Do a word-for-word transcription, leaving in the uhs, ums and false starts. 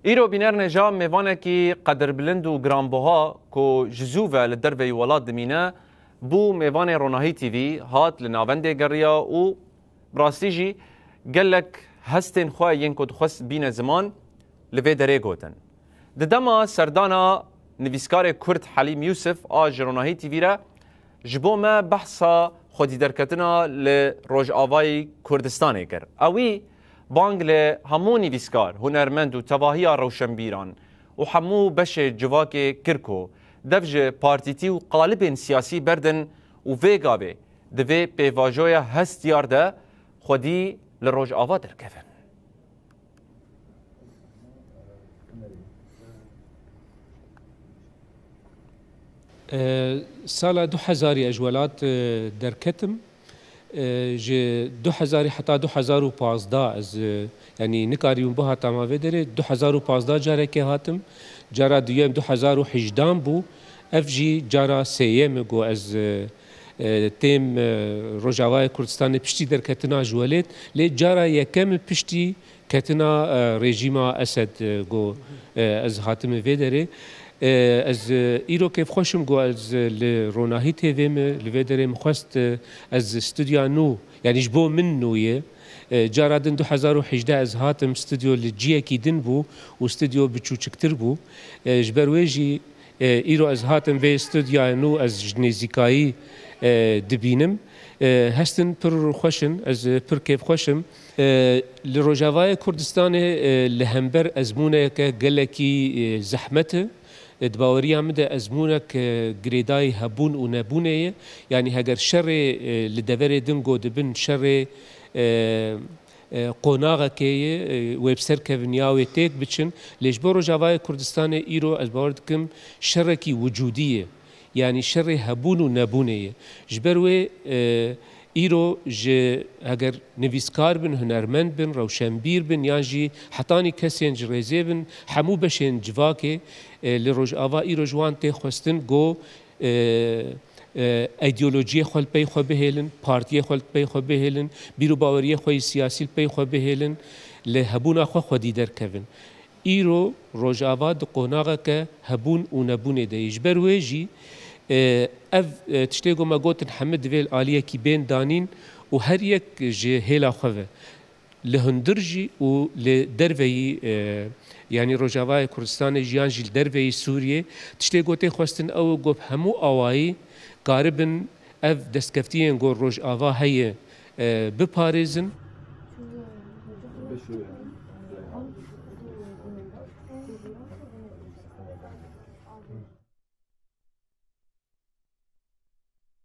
Îro bînerên hêja mêvanekî qedirbilind û giranbuha ku ji zû ve li derveyî welat dimîne, bû mêvanê Ronahî T V, hat li navendê geriya û bi rastî jî gelek hestên xwe yên ku dixwest bîne ziman li vê derê gotin. Di dema serdana nivîskarê Kurd Helîm Yûsif a ji Ronahî T V re ji bo me behsa xwedîderketina li Rojavayê Kurdistanê kir. Ewî bang li hemû nivîskar, hunermend û tevahiya rewşenbîran û hemû beşê civakê kir ku dev ji partîtî û qalibên siyasî berdin û vê gavê di vê pêvajoya hestiyar de xwedî li Rojava derkevin. E, sala du hezarî ez ji welat, e, derketim. E, ji du hezarî heta du hezar û pazdeh ez, e, yanî nikarîbûm bihatama vê derê. Du hezar û pazdeh carekê hatim. Cara duyem du hezar û hejdan bû. Ev jî cara sêyem e ku ez, e, e, têm, e, Rojavayê Kurdistanê piştî derketina ji welêt. Lê cara yekem e piştî ketina, e, rejîma Esed, e, ku, e, ez hatime vê derê. E, ez, e, îro kêfxweş im ku ez, e, li Ronahî T V me, li vê derê min xwest, e, ez stûdya nû, yanî ji bo min nû ye. E, cara din du hezar û hejdeh ez hatim, stûdyo li ciyekî din bû û stûdyo biçûçiktir bû. E, ji ber wê jî, e, îro ez hatim vê stûdyayê nû, ez ji nêzîkayî, e, dibînim. E, hestin pir xweş in, ez, e, pir kêfxweş im. E, li Rojavayê Kurdistanê, e, li hember ezmûneke gelekî, e, zehmet e. E, di baweriya min de ezmûnek, e, girêdayî hebûn û nebûnê ye. Yanî heger şerê, e, li deverê din ku dibin şerê, e, e, qonaxekê ye, e, wê bi ser kevin ya wê têk biçin. Lê ji bo Rojavayê Kurdistanê îro ez bawer dikim şerekî wicûdî ye. Yanî şerê hebûn û nebûnê ye. Ji ber wê, e, îro ji heger nivîskar bin, hunermend bin, rewşenbîr bin yan jî hetanî kesên ji rêzê bin, hemû beşên civakê, e, li Rojava îro ji wan tê xwestin ku, e, e, îdeolojiyê xwe li pey xwe bihêlin, partiyê xwe li pey xwe bihêlin, bîr û baweriyê xwe yê siyasî li pey xwe bihêlin, li hebûna xwe xwedî derkevin. Îro Rojava di qonaxeke hebûn û nebûnê de ye. Ji ber wê jî, e, ev, e, tiştê ku me gotin hemî divê li aliyekî bên danîn û her yek ji hêla xwe ve. Li hundir jî û li derveyî, e, yanî Rojavayê Kurdistanê jî yan jî li derveyî Sûriyê tiştê ku tê xwestin ew e ku bi hemû awayî karibin ev destkeftiyên ku Rojava heye, e, biparêzin.